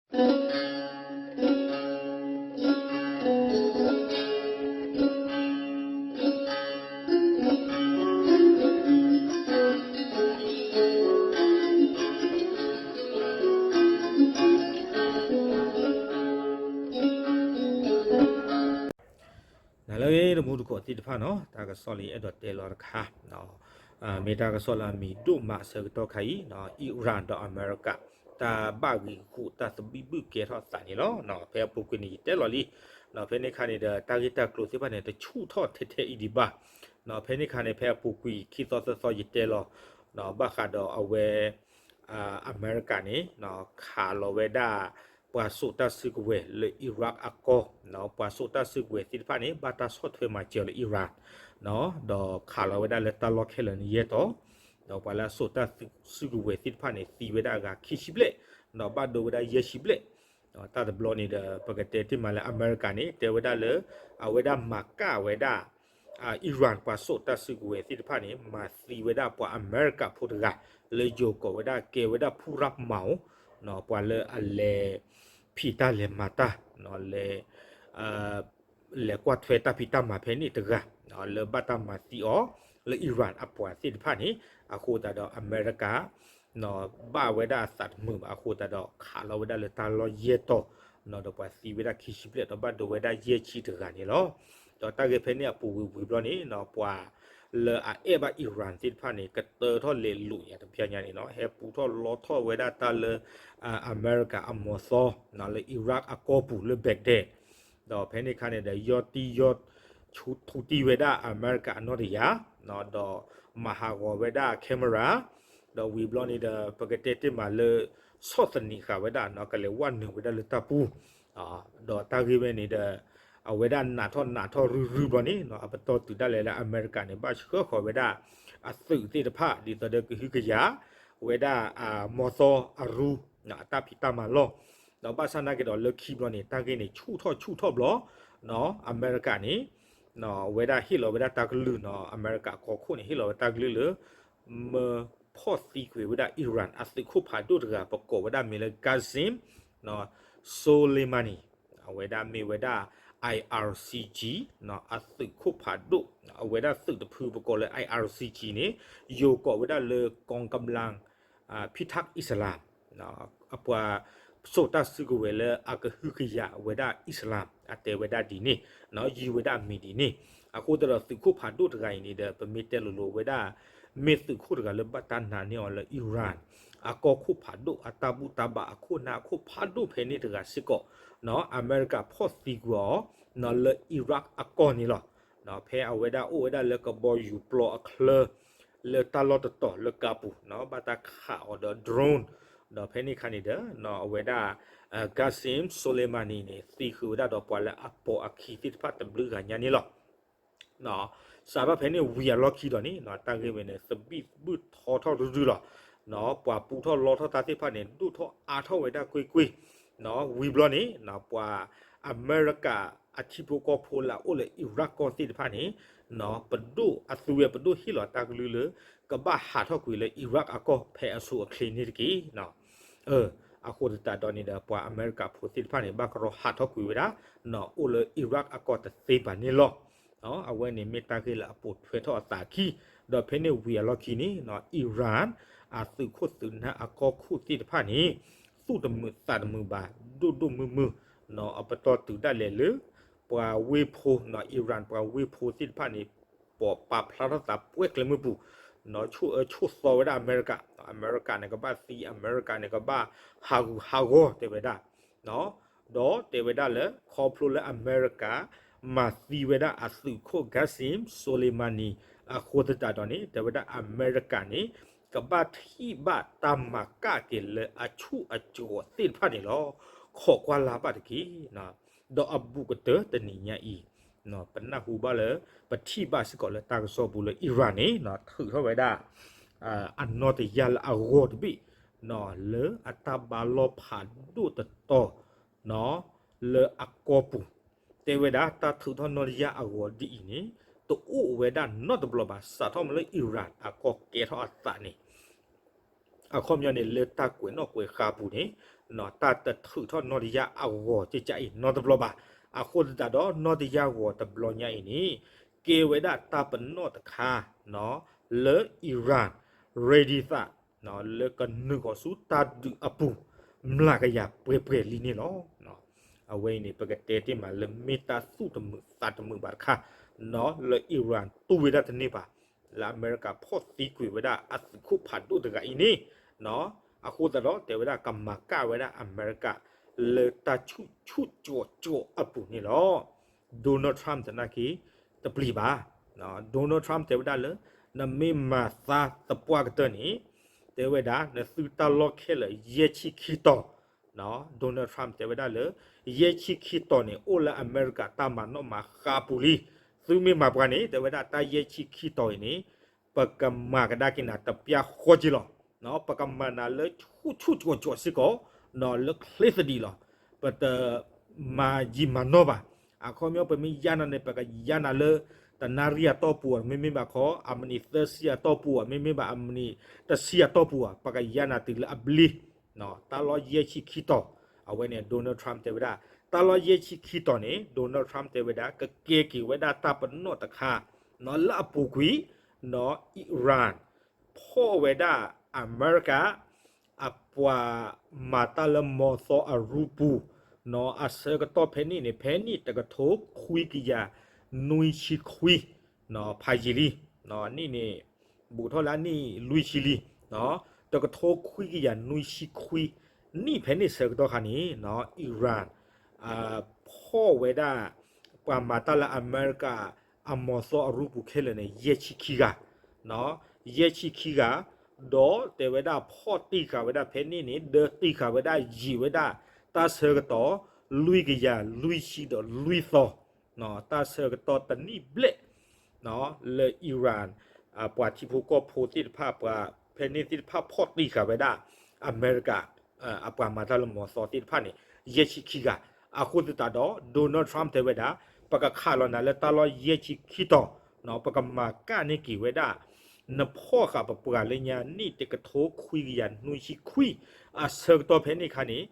နလၢအဂ့ၤ တမူတကိးသ့ၣ်တဖၣ်နီၤ, တၢ်ကစီၣ်လၢယအဲၣ်ဒိးတဲလီၤတခါ မ့ၢ်တၢ်ကစီၣ်လၢအမံၤဒိၣ်မးအဆၢကတီၢ်ခါအံၤ Iran ဒီးအမဲရကၤ တၢ်ဘၣ်ဂံာ်ဂူာ်တၢ်သဘံၣ်ဘုၣ်ကဲထီၣ်အသးန့ၣ်လီၤ. ဖဲအပူၤကွံာ်န့ၣ် ယတဲလီၤလံ, ဖဲန့ၣ်ခါန့ၣ်ဒီး တၢ်ဂ့ၢ်တၢ်ကျိၤသ့ၣ်တဖၣ်န့ၣ် တဆူၣ်ထီၣ်ထဲထဲအံၤဒံးဘၣ်. ဖဲန့ၣ်ခါန့ၣ် ဖဲအပူၤကွံာ်ခံသီသၢသီယတဲလီၤ ဘၣ်ဃးဒီးအဝဲ အမဲရကၤန့ၣ် ခးလီၤဝဲဒၣ် ပှၤစိာ်တၢ်စုကဝဲၤလၢ Iraq အကီၢ်, ပှၤစိာ်တၢ်စုကဝဲၤသ့ၣ်တဖၣ်န့ၣ် ဘၣ်တၢ်ဆီၣ်ထွဲမၤစၢၤလၢ Iran ဒီးခးလီၤဝဲဒၣ်လၢတၢ်လီၢ်ခဲလၢာ်န့ၣ်ယဲၢ်တီၤ, ဒီးပှၤလၢအစိာ်တၢ်စုကဝဲၤသ့ၣ်တဖၣ်န့ၣ် သံဝဲဒၣ်အဂၤခံဆံဘျဲၣ်, ဒီးဘၣ်ဒိဝဲဒၣ်ယဲၢ်ဆံဘျဲၣ်. တၢ်တဘျီန့ၣ်ဒီး ပကတဲတ့ၢ်မးလၢအမဲရကၤန့ၣ် တဲဝဲဒၣ်လၢ အဝဲဒၣ်မၤကၣ်ဝဲဒၣ် Iran ပှၤစိာ်တၢ်စုကဝဲၤသ့ၣ်တဖၣ်န့ၣ် မၤသံဝဲဒၣ်ပှၤအမဲရကၤဖိတဂၤ လၢယိၤကိးဝဲဒၣ် ကဲဝဲဒၣ် ဖူရၣ်မၤဧိၤ, ပှၤလၢအလဲၤဖံးတၢ်လဲၤမၤတၢ် လဲၤ လဲၤကွၢ်ထွဲတၢ်ဖံးတၢ်မၤဖဲန့ၣ်တဂၤ လၢဘၣ်တၢ်မၤသံအီၤ လၢ Iran အပှၤသ့ၣ်တဖၣ်န့ၣ် အဃိသတးဒီးအမဲရကၤ ဘၣ်ဝဲဒၣ်အသးတမုာ်ဘၣ်အဃိသတးဒီး ခးလီၤဝဲဒၣ်လၢတၢ်လီၢ်ယဲၢ်တီၤ ဒီးပှၤသံဝဲဒၣ်ခံဆံဘျဲၣ် ဒီးဘၣ်ဒိဝဲဒၣ်ယဲၢ်ဆံတဂၤန့ၣ်လီၤ. ဒီးတၢ်ဂ့ၢ်ဖဲန့ၣ်အပူၤဝံၤဝံၤဘျီန့ၣ် ပှၤလၢအအဲၣ်ဘၣ် Iran သ့ၣ်တဖၣ်န့ၣ် ကတၢထီၣ်လဲၤလိာ်ညါတဘျီညါန့ၣ်လီၤ. ဟဲပူထီၣ်လီထီၣ်ဝဲဒၣ်တၢ်လၢ အမဲရကၤအမီၤသီ လၢ Iraq အကီၢ်ပူၤလၢ Baghdad ဒီးဖဲန့ၣ်ခါန့ၣ်ဒီး ယီၢ်တံၢ်ယီၢ်ထူတံၢ်ဝဲဒၣ်အမဲရကၤအနီၢ်တယၢ် ဒီးမၤဟးဂီၤဝဲဒၣ် camera ဒီးဝံၤဘျီန့ၣ်ဒီး ပကတဲတ့ၢ်မးလၢ ဆီၣ်သနံးဃာ်ဝဲဒၣ် ကလဲၤဝဲနုာ်ဝဲဒၣ်လၢတၢ်ပူၤ ဒီးတၢ်ဂ့ၢ်ဝဲန့ၣ်ဒီး အဝဲဒၣ်နးထီၣ်နးထီၣ်ရုၢ်ရုၢ်ဘျီန့ၣ် အပတီၢ်တုၤဒၣ်လဲာ်လၢအမဲရကၤန့ၣ် ဘၣ်ဆှၢဃီၤဝဲဒၣ် အသုးသ့ၣ်တဖၣ် ဒ်သိးဒီးကဟုကယာ် ဝဲဒၣ်အမီၤသီအရူ အတၢ်ဖံးတၢ်မၤလီၢ် ဒီးဘၣ်ဆၣ်နာ်က့ဒီးလၢခံဘျီန့ၣ် တၢ်ဂ့ၢ်န့ၣ် ဆူၣ်ထီၣ်ဆူၣ်ထီၣ်ဘျီ အမဲရကၤန့ၣ် ဝဲဒၣ်ဟ့ၣ်လီၤဝဲဒၣ်တၢ်ကလုၢ်နီၤ အမဲရကၤကီၢ်ခိၣ်န့ၣ် ဟ့ၣ်လီၤဝဲတၢ်ကလုၢ်လၢ မၢဖီၣ်သံကွံာ်ဝဲဒၣ် Iran အသုးခိၣ်ဖးဒိၣ်တဂၤ ပကိးဝဲဒၣ်မ့ၢ်လၢ Qasem Soleimani အဝဲဒၣ်မ့ၢ်ဝဲဒၣ် I R C G အသုးခိၣ်ဖးဒိၣ် အဝဲဒၣ်သုးတဖုပကိးလၢ I R C G န့ၣ် ယိၤကိးဝဲဒၣ်လၢ กองกำลัง พิทักษ์อิสลาม အပှၤစိာ်တၢ်စုကဝဲၤလၢအကဟုကယာ်ဝဲဒၣ်အံၣ်စလၣ် အတဲဝဲဒၣ်ဒ်န့ၣ် ယံၤဝဲဒၣ်အမံၤဒ်န့ၣ် အဃိသတးဒီးသုးခိၣ်ဖးဒိၣ်တဂၤအံၤန့ၣ်ဒီး ပမ့ၢ်တဲလိၤလိၤဝဲဒၣ် မ့ၢ်သုးခိၣ်တဂၤလၢဘၣ်တၢ်နာ်န့ၢ်အီၤလၢ Iran အကီၢ်ခိၣ်ဖးဒိၣ်အတၢ်ဘူၣ်တၢ်ဘါအခိၣ်နၢ်အခိၣ်ဖးဒိၣ်ဖဲန့ၣ်တဂၤစ့ၢ်ကီး အမဲရကၤဖီၣ်သံကွံာ်အီၤ လၢ Iraq အကီၢ်န့ၣ်လီၤ. ဖဲအဝဲဒၣ်အိၣ်ဝဲဒၣ်လၢကဘီယူၤပျီအချၢ လၢတၢ်လီၢ်တတီၤလၢကါပူၤ ဘၣ်တၢ်ခးအီၤဒီး drone ဒီးဖဲန့ၣ်ခါန့ၣ်ဒီး အဝဲဒၣ် Qasem Soleimani န့ၣ် သံဃုာ်ဝဲဒၣ်ဒီးပှၤလၢအပိာ်အခံသ့ၣ်တဖၣ်တဘျုးဂၤညါန့ၣ်လီၤ. စးထီၣ်ဖဲန့ၣ်ဝံၤအလီၢ်ခံဒီးန့ၣ် တၢ်ဂ့ၢ်ဝဲန့ၣ် သဘံၣ်ဘုၣ်ထီထီၣ်ရုၢ်ရုၢ်လီၤ. ပှၤပူထီၣ်လီထီၣ်တၢ်သ့ၣ်တဖၣ်န့ၣ် ဒိၣ်ထီၣ်အါထီၣ်ဝဲဒၣ်ကွ့ၢ်ကွ့ၢ် ဝံၤဘျီန့ၣ် ပှၤအမဲရကၤအထံဖိကီၢ်ဖိလၢအအိၣ်လၢ Iraq ကီၢ်သ့ၣ်တဖၣ်န့ၣ် ပဒိၣ်အသုဝဲပဒိၣ်ဟ့ၣ်လီၤတၢ်ကလုၢ်လၢ ကဘၣ်ဟးထီၣ်ကွံာ်လၢ Iraq အကီၢ်ဖဲအဆိအချ့န့ၣ်တက့ၢ်. အဃိသတးဒီးန့ၣ်ဒီး ပှၤအမဲရကၤဖိသ့ၣ်တဖၣ်န့ၣ် ဘၣ်ကရီဟးထီၣ်ကွံာ်ဝဲဒၣ် အိၣ်လၢ Iraq အကီၢ်တသ့ဘၣ်န့ၣ်လီၤ. အဝဲန့ၣ်မ့ၢ်တၢ်ဂ့ၢ်လၢအပိာ်ထွဲထီၣ်အသးအခံ, ဒီးဖဲန့ၣ်ဝံၤအလီၢ်ခံန့ၣ် Iran အသုးခိၣ်သုးနၢ်အကီၢ်ခိၣ်သ့ၣ်တဖၣ်န့ၣ် သူၣ်တမုာ်သးတမုာ်ဘၣ် ဒိၣ်ဒိၣ်မုၢ်မုၢ် အပတီၢ်တုၤဒၣ်လဲာ်လၢ ပှၤဝ့ၢ်ဖိ Iran ပှၤဝ့ၢ်ဖိသ့ၣ်တဖၣ်န့ၣ် ပိာ်ပာ်ဖျါထီၣ်သးပှဲၤကျဲမုၢ်ပူၤ ဆိၣ်အၢဆိၣ်သီဝဲဒၣ်အမဲရကၤ, အမဲရကၤန့ၣ်ကဘၣ်သံ အမဲရကၤန့ၣ်ကဘၣ်ဟးဂူာ်ဟးဂီၤတဲဝဲဒၣ် ဒီးတဲဝဲဒၣ်လၢ ခီဖျိလၢအမဲရကၤ မၤသံဝဲဒၣ်အသုးခိၣ် Qasem Soleimani အဃိသတးဒီးန့ၣ် တဲဝဲဒၣ်အမဲရကၤန့ၣ် ကဘၣ်ထံၣ်ဘၣ်တၢ်မၤကၣ်က့ၤလၢအဆူၣ်အကိၤသ့ၣ်တဖၣ်န့ၣ်လီၤ. ခိးကွၢ်လၢ်ဘၣ်တက့ၢ်. ဒီးအဘူးကတၢၢ်တနံၤညါအံၤ ပနၢ်ဟူဘၣ်လၢ ပထံၣ်ဘၣ်စ့ၢ်ကီးလၢတၢ်ကစီၣ်ပူၤလၢ Iran န့ၣ် ထုးထီၣ်ဝဲဒၣ် အနီၣ်တယၢ်လၢအဂီၤတဘ့ၣ် လၢအတၢ်ဘါလီၢ်ဖးဒိၣ်တတီၤ လၢအကီၢ်ပူၤ တဲဝဲဒၣ်တၢ်ထုးထီၣ်နီၣ်တယၢ်အဂီၤဒ်အံၤန့ၣ် တအိၣ်ဝဲဒၣ်နီတဘျီဘၣ် စးထီၣ်မ့ၢ်လၢ Iran အကီၢ်ကဲထီၣ်အသးန့ၣ် အခီပညီန့ၣ် လၢတၢ်ကွဲးနီၣ်ကွဲးဃါပူၤန့ၣ် တၢ်တထုးထီၣ်နီၢ်တယၢ်အဂီၤကကးအံၤနီတဘျီဘၣ်. အဃိသတးဒီး နီၢ်တယၢ်ဂီၤတဘျီညါအံၤန့ၣ် ကဲဝဲဒၣ်တၢ်ပနီၣ်တခါ လၢ Iran ready သး လၢကနုာ်ဃီၤဆူတၢ်ဒုးအပူၤ မျးကယၤပှဲၤပှဲၤလံန့ၣ်လီၤ. အဝဲအံၤန့ၣ် ပကတဲတ့ၢ်မးလၢမ့ၢ်တၢ်သူၣ်တမုာ်သးတမုာ်ဘၣ်တခါ လၢ Iran တူၢ်ဝဲဒၣ်တန့ၢ်ဘၣ် လၢအမဲရကၤဖီၣ်သံကွံာ်ဝဲဒၣ်အသုးခိၣ်ဖးဒိၣ်တဂၤအံၤန့ၣ် အဃိသတးဒီးတဲဝဲဒၣ်ကမၤကၣ်ဝဲဒၣ်အမဲရကၤ လၢတၢ်ဆူၣ်ဆူၣ်ကၠီၤကၠီၤအပူၤန့ၣ်လီၤ. Donald Trump သနာ်က့ တပျံၤဘၣ်. Donald Trump တဲဝဲဒၣ်လၢ နမ့ၢ်မၤသါသပှၢ်ကတၢၢ်န့ၣ် တဲဝဲဒၣ် နသုတၢ်လီၢ်ခဲလၢာ်ယဲၢ်ဆံခံတီၤ Donald Trump တဲဝဲဒၣ်လၢ ယဲၢ်ဆံခံတီၤန့ၣ် အိၣ်လၢအမဲရကၤတၢ်မၤနီၣ်မၤဃါအပူၤလံ. သုမ့ၢ်မၤပှၤန့ၣ် တဲဝဲဒၣ်တၢ်ယဲၢ်ဆံခံတီၤအံၤန့ၣ် ပကမၤကဒါက့ၤနၤတပျၢ်ဃီက့လီၤ. ပကမၤနၤလၢဆူၣ်ဆူၣ်ကၠီၤကၠီၤစ့ၢ်ကီး လၢချ့သဒံးလီၤ. ပတမၤယံာ်မၤနီၢ်ဘၣ်. အခီပညီ ပမ့ၢ်ယါနၤန့ၣ် ပကယါနၤလၢ တနၣ်ရံၣ်အတီၢ်ပူၤ မ့မ့ၢ်ဘၣ်ခီ အမံးနံးသၢဆံအတီၢ်ပူၤ မ့မ့ၢ်ဘၣ်အမံးနံးတဆံအတီၢ်ပူၤ ပကယါနၤတုၤလၢအဘျ့ တၢ်လီၢ်ယဲၢ်ဆံခံတီၤ. အဝဲန့ၣ် Donald Trump တဲဝဲဒၣ် တၢ်လီၢ်ယဲၢ်ဆံခံတီၤန့ၣ် Donald Trump တဲဝဲဒၣ် ကကဲက့ၤဝဲဒၣ်တၢ်ပနီၣ်တခါ လၢအပူၤကွံာ် Iran ဖီၣ်ဝဲဒၣ်အမဲရကၤ အပှၤမၤတၢ်လၢမီၤသီအရူပူၤ အဆၢကတီၢ်ဖဲန့ၣ်န့ၣ် ဖဲနံၣ်တကထိခွံကယၤနွံဆံခွံ ဖးယံာ်လံ. နံၣ်န့ၣ် ဘူးထီၣ်လၢအနံၣ်လွံၢ်ဆံလံ. တကထိခွံကယၤနွံဆံခွံ နံၣ်ဖဲန့ၣ်ဆၢကတီၢ်ခါန့ၣ် Iran ဖီၣ်ဝဲဒၣ် ပှၤမၤတၢ်လၢအမဲရကၤ အမီၤသီအရူပူၤခဲလၢာ်န့ၣ် ယဲၢ်ဆံခံဂၤ ယဲၢ်ဆံခံဂၤ ဒီးတဲဝဲဒၣ်ဖီၣ်တံၢ်ဃာ်ဝဲဒၣ်ဖဲန့ၣ်န့ၣ် ဒၢတံၢ်ဃာ်ဝဲဒၣ်ယံာ်ဝဲဒၣ် တၢ်ဆၢကတီၢ် လွံၢ်ကယၤလွံၢ်ဆံဒီးလွံၢ်သီ တၢ်ဆၢကတီၢ်တနံၣ်ဘျဲၣ် လၢ Iran ပှၤထံဖိကီၢ်ဖိသ့ၣ်တဖၣ် ပှၤဖဲန့ၣ်သ့ၣ်တဖၣ်ဖီၣ်တံၢ်ဃာ်ဝဲဒၣ် အမဲရကၤ အပှၤမၤတၢ်လၢမီၤသီသ့ၣ်တဖၣ်န့ၣ် ယဲၢ်ဆံခံဂၤ. အဃိသတးဒီး Donald Trump တဲဝဲဒၣ် ပကခးလီၤနၤလၢတၢ်လီၢ်ယဲၢ်ဆံခံတီၤ ပကမၤကၣ်န့ၢ်က့ၤဝဲဒၣ် နဖီၣ်ဃာ်ပပှၤလၢညါနံၣ်တကထိခွံကယၤနွံဆံခွံ အဆၢကတီၢ်ဖဲန့ၣ်အခါန့ၣ်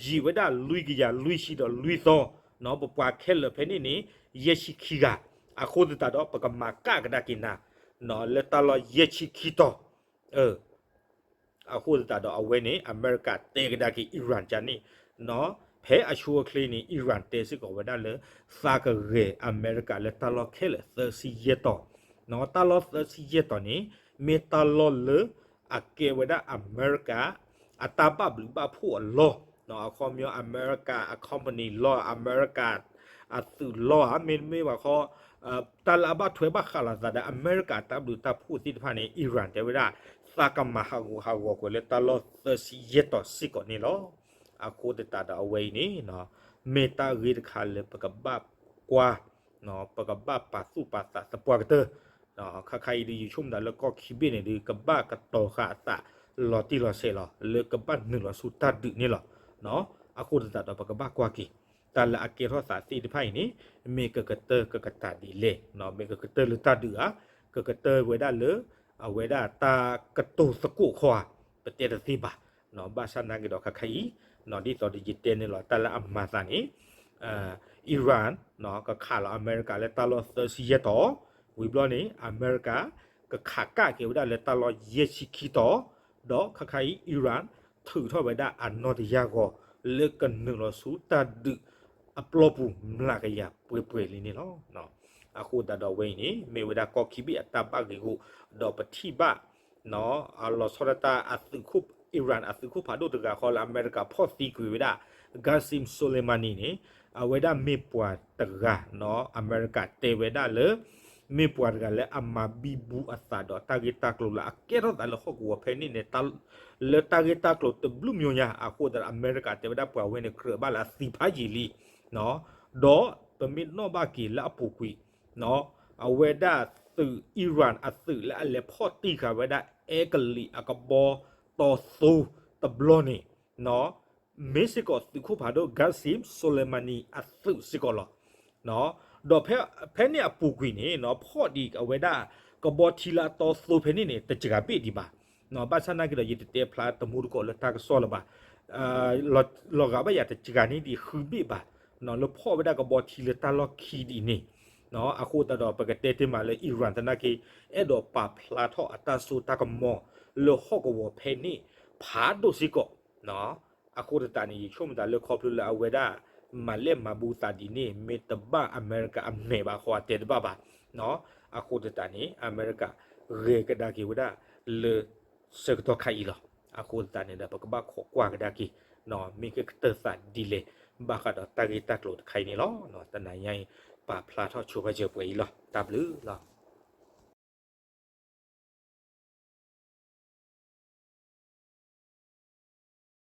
ယံာ်ဝဲဒၣ်လွံၢ်ကယၤလွံၢ်ဆံဒီးလွံၢ်သီ ပပှၤခဲလၢာ်ဖဲန့ၣ်န့ၣ် ယဲၢ်ဆံခံဂၤ. အဃိသတးဒီး ပကမၤကၣ်ကဒါက့ၤနၤ လၢတၢ်လီၢ်ယဲၢ်ဆံခံတီၤ အဃိသတးဒီးအဝဲန့ၣ် အမဲရကၤတဲကဒါက့ၤ Iran ကန့ၣ် ဖဲအဆိအချ့န့ၣ် Iran တဲစ့ၢ်ကီးဝဲဒၣ်လၢ သးကဂဲၤအမဲရကၤလၢတၢ်လီၢ်ခဲလၢာ်သၢဆံယဲၢ်တီၤ တၢ်လီၢ်သၢဆံယဲၢ်တီၤန့ၣ် မ့ၢ်တၢ်လီၢ်လၢ အကဲဝဲဒၣ်အမဲရကၤ အတၢ်ဘၣ်ဘျုးဘၣ်ဖှိၣ်အလီၢ် အခီပညီ အမဲရကၤအ company လီၢ် အမဲရကၤအသုးလီၢ်ဧါ မ့တမ့ၢ်ဘၣ်ခီ တၢ်လၢအဘၣ်ထွဲဘၣ်ဃးလိာ်သးဒီး အမဲရကၤတၢ်ဘျုးတၢ်ဖှိၣ်သ့ၣ်တဖၣ်န့ၣ် Iran တဲဝဲဒၣ် သးကမၤဟးဂူာ်ဟးဂီၤကွံာ်လၢတၢ်လီၢ်သၢဆံယဲၢ်တီၤစ့ၢ်ကီးန့ၣ်လီၤ. အဃိသတးဒီးအဝဲအံၤန့ၣ် မ့ၢ်တၢ်ဂ့ၢ်တခါလၢပကဘၣ်ကွၢ် ပကဘၣ်ပာ်သူၣ်ပာ်သးသပှၢ်ကတၢၢ် ခါခါအံၤဒီး ယဆိကမိၣ်သးလၢကီၢ်ခံဘ့ၣ်န့ၣ်ဒီး ကဘၣ်ကတီၤဃာ်အသးလီၤတံၢ်လီၤဆဲးလီၤ လၢကဘၣ်နုာ်လီၤဆူတၢ်ဒုးန့ၣ်လီၤ. အဃိသတးဒီး ပကဘၣ်ကွၢ်က့ၤ တၢ်လၢအကဲထီၣ်သးသ့ၣ်တဖၣ်အံၤန့ၣ် မ့ၢ်ကကတၢၢ်ကကတၢၢ်ဒ်လဲၣ်, မ့ၢ်ကကတၢၢ်လၢတၢ်ဒုးဧါ, ကကတၢၢ်ဝဲဒၣ်လၢ အဝဲဒၣ်တၢ်ကတိၤသကိးခီဧါ, ပတဲတသ့ဘၣ်. ဘၣ်ဆၣ်နာ်က့ဒီးခါခါအံၤ ဒ်သိးဒီးယတဲန့ၣ်လီၤ တၢ်လၢအမၤသးန့ၣ် Iran ကခးလီၤအမဲရကၤလၢတၢ်လီၢ်သၢဆံယဲၢ်တီၤ, ဝံၤဘျီန့ၣ် အမဲရကၤ ကခးကၣ်က့ၤဝဲဒၣ်လၢတၢ်လီၢ်ယဲၢ်ဆံခံတီၤ, ဒီးခါခါအံၤ Iran ထုးထီၣ်ဝဲဒၣ်အနီၢ်တယၢ်ဂီၤ လၢကနုာ်လီၤဆူတၢ်ဒုးအပျီပူၤ မျးကယၤပှဲၤပှဲၤလံန့ၣ်လီၤ. အဃိသတးဒီးဝဲအံၤန့ၣ် မ့ၢ်ဝဲဒၣ်ကီၢ်ခံဘ့ၣ်အတၢ်ဘၣ်ဂ့ၢ်ဂီၢ် ဒီးပထံၣ်ဘၣ် လီၤဆီဒၣ်တၢ်အသုးခိၣ် Iran အသုးခိၣ်ဖးဒိၣ်တဂၤဃီလၢအမဲရကၤဖီၣ်သံကွံာ်ဝဲဒၣ် Qasem Soleimani န့ၣ် အဝဲဒၣ်မ့ၢ်ပှၤတဂၤ အမဲရကၤတဲဝဲဒၣ်လၢ မ့ၢ်ပှၤတဂၤလၢအမၤဘံဘူအသးဒီးတၢ်ဂ့ၢ်တၢ်ကျိၤလၢအကဲထီၣ်သးလၢဟီၣ်ကဝီၤဖဲန့ၣ်န့ၣ် လၢတၢ်ဂ့ၢ်တၢ်ကျိၤတဘျုးမံၤညါ အဃိသတးဒီးအမဲရကၤတဲဝဲဒၣ်ပှၤဝဲန့ၣ် ကြၢးဘၣ်လၢအသံဖးယံာ်လံ ဒီးပမ့ၢ်နီၣ်ဘၣ်က့ၤလၢအပူၤကွံာ် အဝဲဒၣ်သုး Iran အသုးလၢအလဲၤဖီၣ်တံၢ်ဃာ်ဝဲဒၣ် အဲကလံးအကဘီတီသိတဘျီန့ၣ် မ့ၢ်စ့ၢ်ကီးသုးခိၣ်ဖးဒိၣ် Qasem Soleimani အသုးစ့ၢ်ကီးလီၤ. ဒီးဖဲန့ၣ်အပူၤကွံာ်န့ၣ် ဖီၣ်ဒံးအဝဲဒၣ်ကဘီထံလၢအတီသိဖဲန့ၣ်န့ၣ် တစှၤဘ့ၣ်ဒံးဘၣ်. ဘၣ်ဆၣ်နာ်က့ဒီး ယတတဲဖျါတမူတကိးလၢတၢ်ကစီၣ်လၢၤဘၣ်. လီၤဂာ်ဘၣ်ယၤတစှၤန့ၢ်ဒံးဃုဘ့ၣ်ဘၣ်, လၢဖီၣ်ဝဲဒၣ်ကဘီထံလၢတၢ်လီၢ်ခံဒ်အံၤန့ၣ်, အဃိသတးဒီး ပကတဲတ့ၢ်မးလၢ Iran သနာ်က့ အဲၣ်ဒိးပာ်ဖျါထီၣ်အတၢ်စိတၢ်ကမီၤ လၢဟီၣ်ကဝီၤဖဲန့ၣ် ဖးဒိၣ်စ့ၢ်ကီး, အဃိသတးန့ၣ် ယဆိကမိၣ်သးလၢခီဖျိလၢအဝဲဒၣ် မၤလဲၢ်မၤဘူးသးဒ်န့ၣ် မ့ၢ်တဘၣ်အမဲရကၤအမဲာ်ဘၣ်ဃီအတဲတဘၣ်ဘၣ်, အဃိသတးန့ၣ် အမဲရကၤ ဂဲၤကဒါက့ၤဝဲဒၣ်လၢ ဆၢကတီၢ်ခါအံၤလီၤ. အဃိသတးန့ၣ်ဒီး ပကဘၣ်ခိးကွၢ်ကဒါက့ၤ မ့ၢ်ကကတၢၢ်သးဒ်လဲၣ် ဘၣ်ဃးဒီးတၢ်ဂ့ၢ်တၢ်ကျိၤတခါအံၤန့ၣ်လီၤ. တနၤညါအံၤ ပာ်ဖျါထီၣ်ဆိပာ်စၢၤပှဲၤအံၤလီၤ. တၢ်ဘျုးလီၤ.